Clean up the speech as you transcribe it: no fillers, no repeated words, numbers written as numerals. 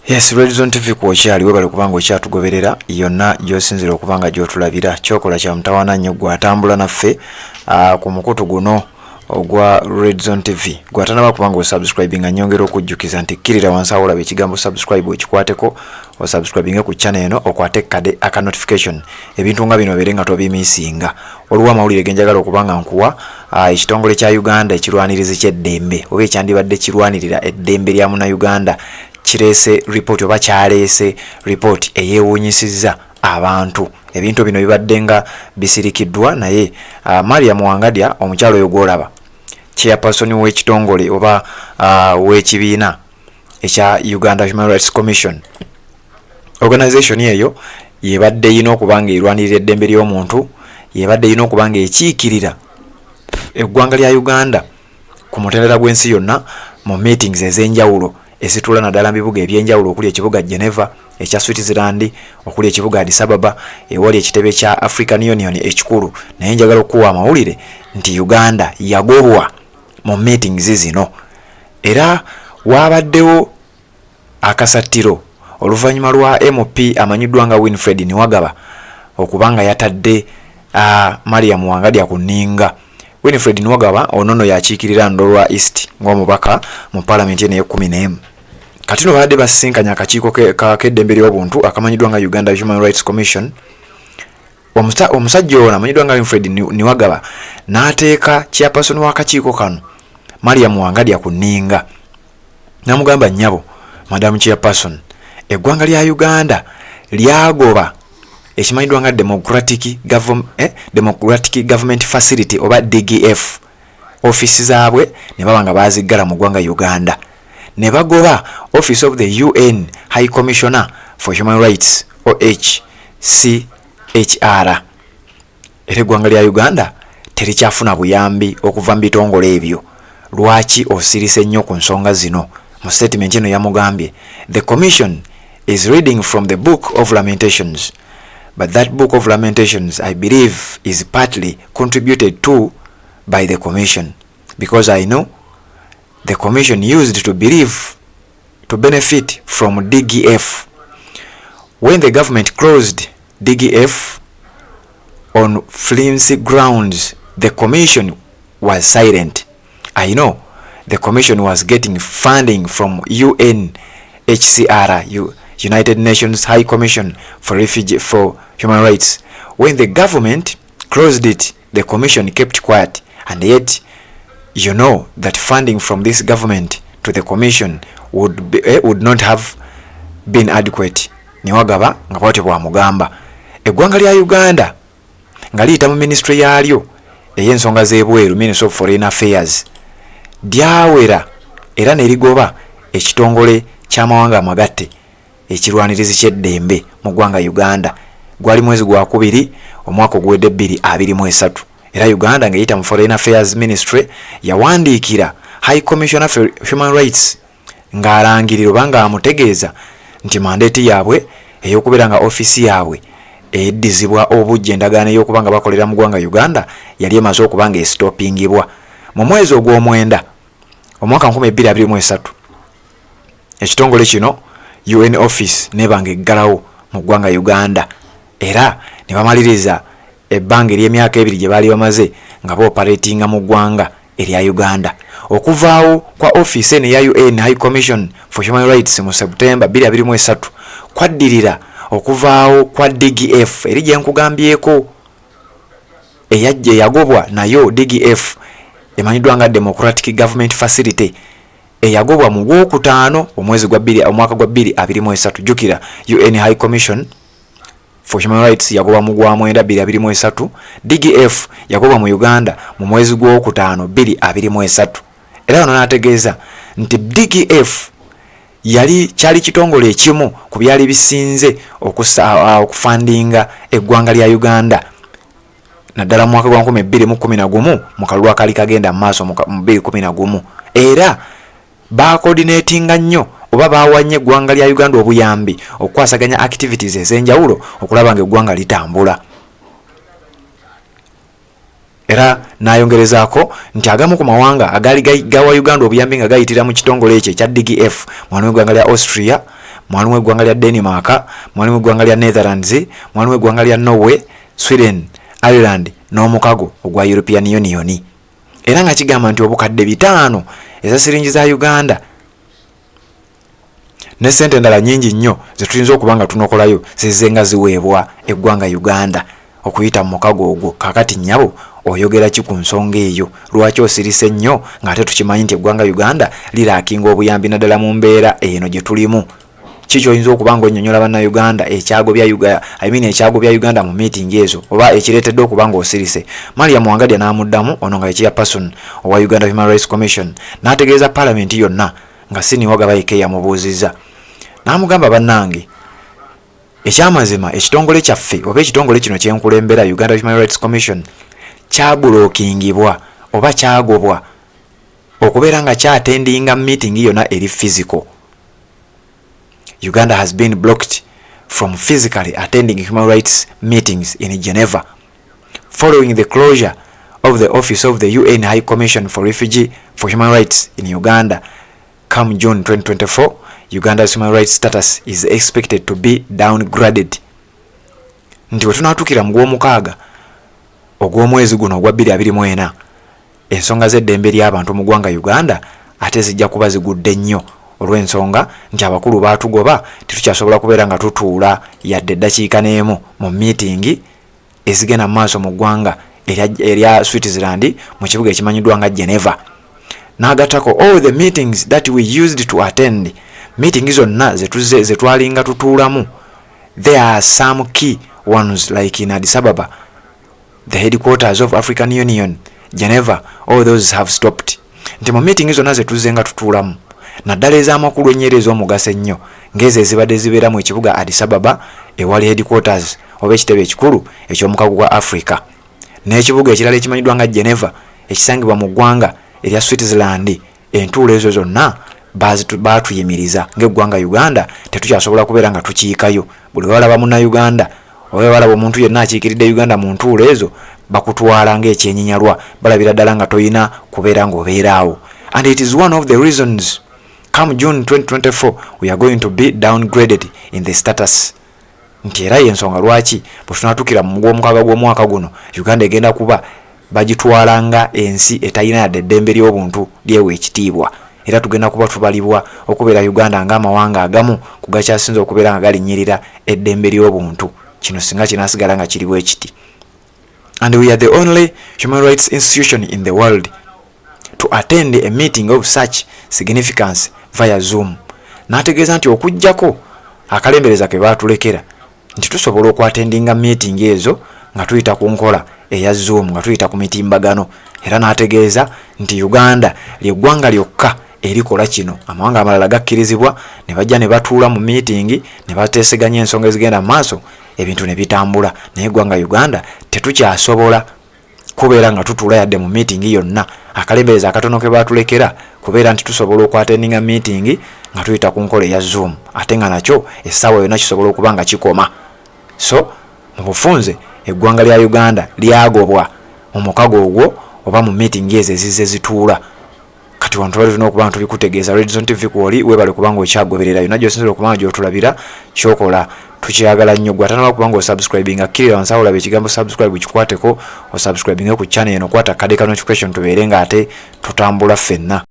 Yes, Red Zone TV kwokyali, webale kubanga okyatugoberera yonna gy'osinzira okuba nga gy'otulabira. Kyokola kya mutawaana nnyo gwe atambula naffe ku mukutu guno ogwa Red Zone TV. Gwe atanaba kubanga osubscribinga, nyongera okujjukiza nti kkirira wansi awo olaba ekigambo subscribe, okikwateko osubscribinge ku channel eno, okwate kade aka notification, ebintu nga bino obeere nga tobimisinga. Waliwo amawulire genjagala okuba nga nkuwa. Ekitongole kya Uganda ekirwanirizi ky'eddembe oba ekyandibadde kirwanirira eddembe lya Munnayuganda kireese ripooti oba kyaleese ripooti eyeewuunyisizza abantu. Ebintu bino bibadde nga bisirikiddwa, naye Mariam Wangadya, omukyalo oyo gw'olaba, chairperson w'ekitongole oba w'ekibiina ekya Uganda Human Rights Commission, organization eyo yebadde erina okuba nga erwanirira eddembe ly'omuntu, yebadde erina okuba nga ekiikirira eggwanga lya Uganda ku mutendera gw'ensi yonna mu meetings ez'enjawulo ezituula naddala mu bibuga ebyenjawulo okuli ekibuga Geneva ekya Switzerland, okuli ekibuga Addis Ababa ewali ekitebe kya African Union ekikulu. Naye njagala okukuwa amawulire nti Uganda yagobwa mu meetings zino, era waabaddewo akasattiro oluvannyuma lwa MP amanyiddwa nga Winfred Niwagaba okuba nga yatadde Mariam Wangadya ku nninga. Winfred Niwagaba ono nno yakiikirira Ndorwa East ng'omubaka mu paalamenti eno ey'e 11. Kati no babadde basisinkanye akakiiko k'eddembe ly'obuntu akamanyiddwa nga Uganda Human Rights Commission. Omusajja ono amanyiddwa nga Winfred Niwagaba n'ateeka chairperson w'akakiiko kano, Mariam Wangadya, ku nninga, namugamba, "Nnyabo Madam Chairperson, eggwanga lya Uganda lyagoba ekimanyiddwa nga Democratic Government Facility oba DGF, ofiisi zaabwe ne baba nga baziggala mu ggwanga Uganda, ne bagoba Office of the UN High Commissioner for Human Rights, OHCHR, era eggwanga lya Uganda terikyafuna buyambi okuva mu bitongole ebyo. Lwaki osirise nnyo ku nsonga zino?" Mu statement eno yamugambye, "The commission is reading from the Book of Lamentations, but that Book of Lamentations, I believe, is partly contributed to by the commission, because I know the commission used to believe to benefit from DGF. When the government closed DGF on flimsy grounds, the commission was silent. I know the commission was getting funding from UNHCR, United Nations High Commission for Refugee for Human Rights. When the government closed it, the commission kept quiet, and yet you know that funding from this government to the commission would not have been adequate." Niwagaba nga bwatyo bwamugamba. Eggwanga lya Uganda nga liyita mu minisitule yaalyo ey'ensonga z'ebweru, Ministry of Foreign Affairs, lyawera era ne ligoba ekitongole ky'amawanga amagatte ekirwanirizi ky'eddembe mu ggwanga Uganda. Gwali mwezi gwakubiri omwaka oguwedde 2023, era Uganda ng'eyita mu Foreign Affairs Ministry yawandiikira High Commissioner for Human Rights ng'alangirira oba ng'amutegeeza nti mandate yaabwe ey'okubeera nga ofiisi yaabwe eddizibwa obujja, endagaano ey'okuba nga bakolera mu ggwanga Uganda yali emaze okuba nga esitopingibwa. Mu mwezi ogw'omwenda omwaka 2023, ekitongole kino UN office nebanga eggalawo mu ggwanga Uganda, era ne bamaliriza ebbanga ery'emyaka 2 gye baali bamaze nga baoperatinga mu ggwanga erya Uganda. Okuvaawo kwa ofiisi eno eya UN High Commission for Human Rights mu September 2023 kwaddirira okuvaawo kwa DGF eri gye nkugambyeko eyajja eyagobwa. Nayo DGF emanyiddwa nga Democratic Government Facility, eyagobwa mu gwokutaano omwezi gwa bbiri omwaka gwa 2023. Jjukira UN High Commission for Human Rights yagobwa mu gwa mwenda 2023, DGF yagobwa mu Uganda mu mwezi gwokutaano 2023. Era wano n'ategeeza nti DGF yali kyali kitongole ekimu ku byali bisinze okufundinga eggwanga lya Uganda, naddala mu mwaka gwa 2011 mu kalulu akaali kagenda mu maaso mu 2011, era bacoordinatinga nnyo oba bawa nnyo eggwanga lya Uganda obuyambi okukwasaganya activities ez'enjawulo okulaba nga eggwanga litambula. Era n'ayongerezaako nti agamu ku mawanga agaali gawa Uganda obuyambi nga gayitira mu kitongole ekyo ekya DGF mwalimu eggwanga lya Austria, Mwalimu eggwanga lya Denmark, mwalimu eggwanga lya Netherlands, mwalimu eggwanga lya Norway, Sweden, Ireland n'omukago ogwa European Union. Era nga kigamba nti obukadde 500 eza siringi za Uganda ne ssente endala nnyingi nnyo ze tuyinza okuba nga tunokolayo zizze nga ziweebwa eggwanga Uganda okuyita mu mukago ogwo. Kaakati nnyabo, oyogera ki ku nsonga eyo? Lwaki osirise nnyo ng'ate tukimanyi nti eggwanga Uganda lilackinga obuyambi, naddala mu mbeera eno gye tulimu? Ki kyoyinza okuba nga onnyonnyola Bannayuganda ekyagobya, I mean, ekyagobya Uganda mu meeting ezo oba ekireetedde okuba ng'osirise? Mariam Wangadya n'amuddamu, ono nga ye chairperson owa Uganda Human Rights Commission, n'ategeeza Paalamenti yonna nga Siniwa Gabayike yamubuuzizza, n'amugamba, "Bannange, ekyamazima ekitongole kyaffe oba ekitongole kino kyenkulembera, Uganda Human Rights Commission, kyablockingibwa oba kyagobwa okubeera nga kyattendinga meeting yonna eri physical. Uganda has been blocked from physically attending human rights meetings in Geneva following the closure of the office of the UN High Commission for Refugee for Human Rights in Uganda. Come June 2024, Uganda's human rights status is expected to be downgraded." Nti we tunaatuukira mu gw'omukaaga ogw'omwezi guno ogwa 2024, ensonga z'eddembe ly'abantu mu ggwanga Uganda ate zijja kuba zigudde nnyo, olw'ensonga nti abakulu baatugoba, tetukyasobola kubeera nga tutuula yadde eddakiika n'emu mu miitingi ezigenda mu maaso mu ggwanga erya Switzerland mu kibuga ekimanyiddwa nga Geneva. N'agattako, "All the meetings that we used to attend," meeting zonna zetuze zetwalinga tutuulamu, "there are some key ones like in Addis Ababa, the headquarters of African Union, Geneva, all those have stopped." Nti mu meeting zonna zetuzze nga tutuulamu, naddala ez'amakulu ennyo era ez'omugaso ennyo, ng'ezo ezibadde zibeera mu ekibuga Addis Ababa ewali headquarters oba ekitebe ekikulu eky'omukago gwa Africa, n'ekibuga ekirala ekimanyiddwa nga Geneva ekisangibwa mu ggwanga erya Switzerland, entuulo ezo zonna baatuyimiriza ng'eggwanga Uganda, tetukyasobola kubeera nga tukiikayo. Buli balaba Munnayuganda oba balaba omuntu yenna akiikiridde Uganda mu ntuulo ezo, bakutwala ng'ekyenyinyalwa, balabira ddala nga toyina kubeera ng'obeera awo. "And it is one of the reasons come June 2024 we are going to be downgraded in the status." Nti era yensonga lwaki bwe tunaatuukira mu gw'omukaaga gw'omwaka guno, Uganda egenda kuba bagitwala nga ensi etalina yadde eddembe ly'obuntu lyewa ekitiibwa, era tugenda kuba tubalibwa okubeera Uganda ng'amawanga agamu ku gakyasinze okubeera nga galinnyirira eddembe ly'obuntu, kino singa kinaasigala nga kiri bwe kiti. "And we are the only human rights institution in the world to attend a meeting of such significance via Zoom." N'ategeeza nti okuggyako akalembereza ke baatulekera nti tusobola okwattendinga meeting ezo nga tuyita ku nkola eya Zoom, nga tuyita ku mitimbagano. Era n'ategeeza nti Uganda lyeggwanga lyokka erikola kino. Amawanga amalala gakkirizibwa ne bajja ne batuula mu meeting ne bateeseganya ensonga ezigenda mu maaso, ebintu ne bitambula, naye eggwanga Uganda tetukyasobola kubeera nga tutuula yadde mu meeting yonna. Akalembereza akatono ke batulekera kubeera nti tusobola okwattendinga meeting nga tuyita ku nkola eya Zoom, ate nga nakyo essaawa yonna kisobola okuba nga kikoma. So mu bufunze, eggwanga lya Uganda lyagobwa mu mukago ogwo oba mu meeting ezo ezizze zituula. Kati wano tubadde tulina okuba nga tubikutegeeza. Redson TV kwoli, weebale kubanga okyagoberera yonna gyosinzira okuba nga gyotulabira. Kyokola tukyagala nnyo. Gwe atanaba kuba nga osubscribinga, kkirira wansi awo olaba ekigambo "subscribe", kikwateko osubscribinge ku channel eno, kwata akade ka notification, tubeere nga ate tutambula ffenna.